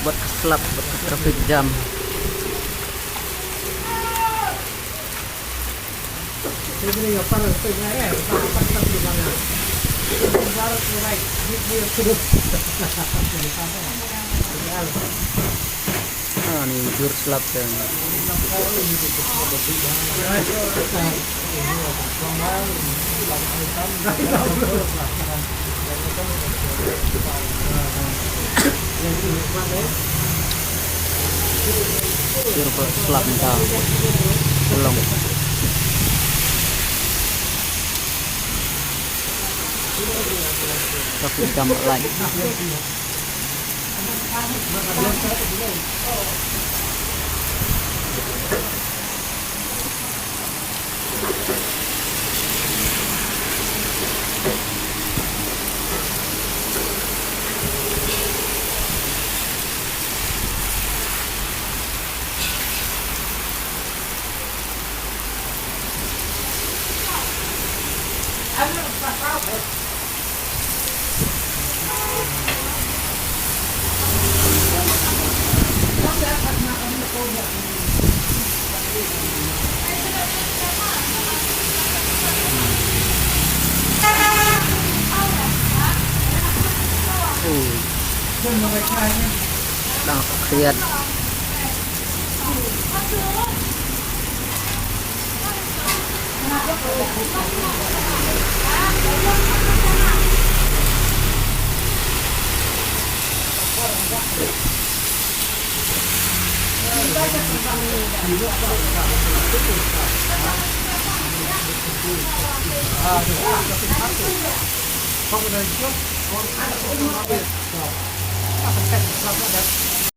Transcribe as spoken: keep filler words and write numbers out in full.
Wat ka slap, wat ka traffic jam. Ah, ni jur slap te. Jur ba slap mynta. Long. Traffic jam lagi. Dang khriat.